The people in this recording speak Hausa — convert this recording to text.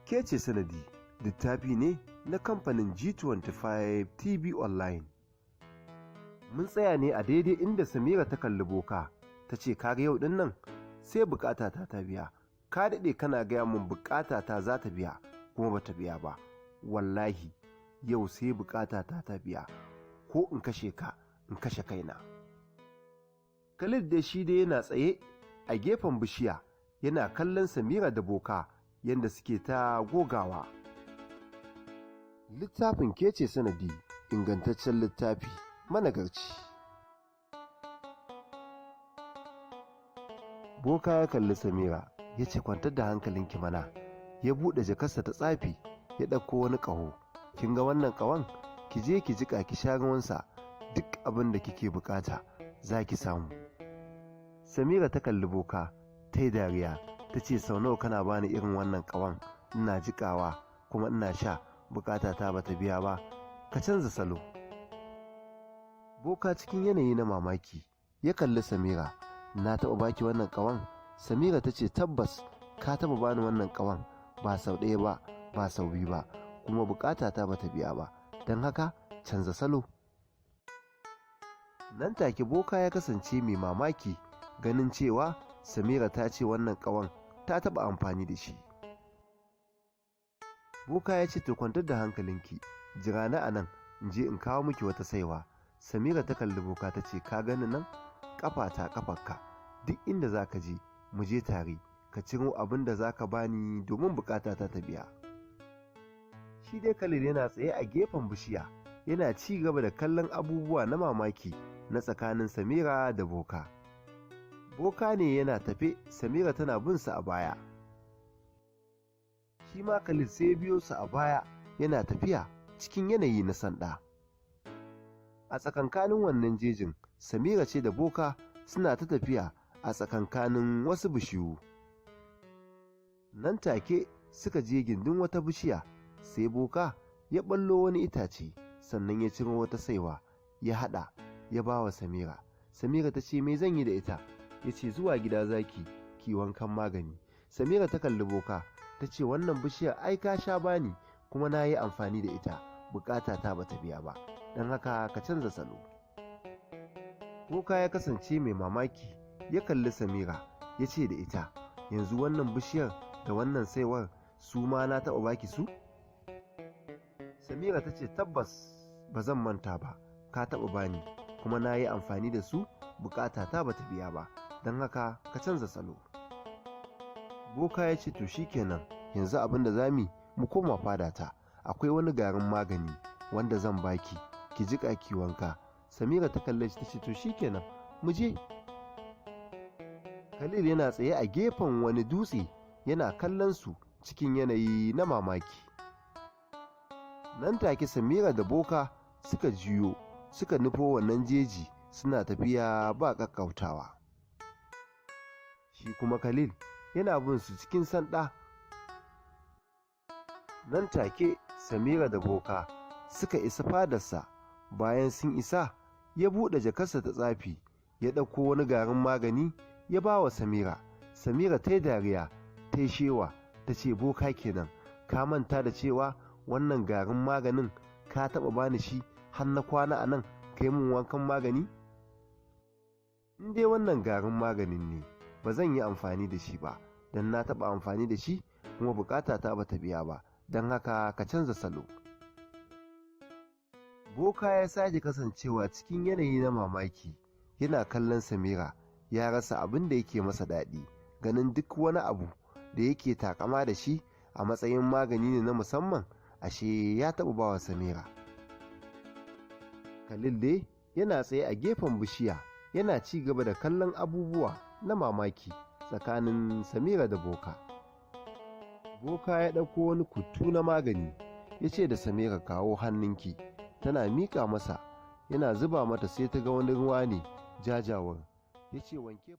Ke ce sanadi littafi ne na kamfanin G25 TV Online. Mun tsaya ne a daidai inda Samira ta kalli boka ta ce, kaga yau din nan sai bukata ta ta biya. Ka daɗe kana gaya mun bukata ta za ta biya kuma ba ta biya ba. Wallahi yau sai bukata ta ta biya, ko in kashe ka in kashe kaina. Khalid dai shi dai yana tsaye a gefen bishiya yana kallon Samira da boka yadda suke ta gogawa. Littafin Ke ce sanadi ingantaccen littafi managarci. Boka ya kalli Samira ya ce, kwantar da hankalinki mana. Ya buɗe jakarsa ta tsafi ya ɗauko wani ƙaho. Kin ga wannan ƙahon? Ki je ki jiƙa ki sha ruwansa, duk abin da kike buƙata za ki samu. Samira ta kalli boka ta yi dariya ta ce, sau nawa kana bani irin wannan ƙahon, ina jiƙawa kuma ina sha, bukata ta bata biya ba, ka canza salo. Boka cikin yanayi na mamaki ya kalli Samira, na taɓa baki wannan ƙahon? Samira ta ce, tabbas ka taɓa bani wannan ƙahon, ba sau ɗaya ba, ba sau biyu ba, kuma bukata ta bata biya ba, don haka canza salo. Nan take boka ya kasance mai mamaki ganin cewa Samira ta ce wannan ƙahon ta taɓa amfani da shi. Boka ya ce, to kwantar da hankalinki, jira na anan in je in kawo miki wata saiwa. Samira ta kalli boka ta ce, ka gani nan, ƙafa ta ƙafarka, duk inda za ka je mu je tare, ka ciro abin da za ka bani domin bukata ta ta biya. Shi dai Khalil yana tsaye a gefen bishiya yana ci gaba da kallon abubuwa na mamaki na tsakanin Samira da boka. Boka ne yana tafe, Samira tana bin sa a baya. Shi ma Khalil sai ya biyo su a baya yana tafiya cikin yanayi na sanda. A tsakankanin wannan jejin, Samira ce da boka suna ta tafiya a tsakankanin wasu bishiyu. Nan take suka je gindin wata bishiya, sai boka ya ɓallo wani itace, sannan ya ciro wata saiwa ya haɗa ya ba wa Samira. Samira ta ce, me zan yi da ita? Ya ce, zuwa gida zaki ki wankan magani. Samira ta kalli boka ta ce, wannan bishiyar ai ka sha bani kuma na yi amfani da ita, bukata ta bata biya ba, don haka ka canza salo. Boka ya kasance mai mamaki ya kalli Samira ya ce da ita, yanzu wannan bishiyar da wannan saiwar su ma na taɓa baki su? Samira ta ce, tabbas ba zan manta ba, ka taɓa bani kuma na yi amfani da su, bukata ta bata biya ba, don haka ka canza salo. Boka ya ce, to shikenan, yanzu abin da zamu mu koma fadata, akwai wani garin magani wanda zan baki ki jiƙa ki wanka. Samira ta kalle shi ta ce, to shikenan mu je. Khalil yana tsaye a gefen wani dutse yana kallon su cikin yanayi na mamaki. Nan take Samira da boka suka juyo suka nufo wannan jeji suna tafiya ba ƙaƙƙautawa. Shi kuma Khalil yana bin su cikin sanda. Nan take Samira da boka suka isa fadarsa. Bayan sun isa, ya buɗe jakarsa ta tsafi ya ɗauko wani garin magani ya ba wa Samira. Samira ta yi dariya ta yi shewa ta ce, boka kenan, ka manta da cewa wannan garin maganin ka taɓa bani shi har na kwana a nan ka yi min wankan magani? In dai wannan garin maganin ne, ba zan yi amfani da shi ba, don na taɓa amfani da shi kuma bukata ta bata biya ba, don haka ka canza salo. Boka ya sake kasancewa cikin yanayi na mamaki yana kallon Samira, ya rasa abin da yake masa daɗi, ganin duk wani abu da yake takama da shi a matsayin magani ne na musamman, ashe ya taɓa bawa Samira. Khalil dai yana tsaye a gefen bishiya yana ci gaba da kallon abubuwa na mamaki tsakanin Samira da boka. Boka ya ɗauko wani kuttu na magani ya ce da Samira, kawo hannunki. Tana miƙa masa, yana zuba mata sai ta ga wani ruwa ne jajawar. Ya ce, wanke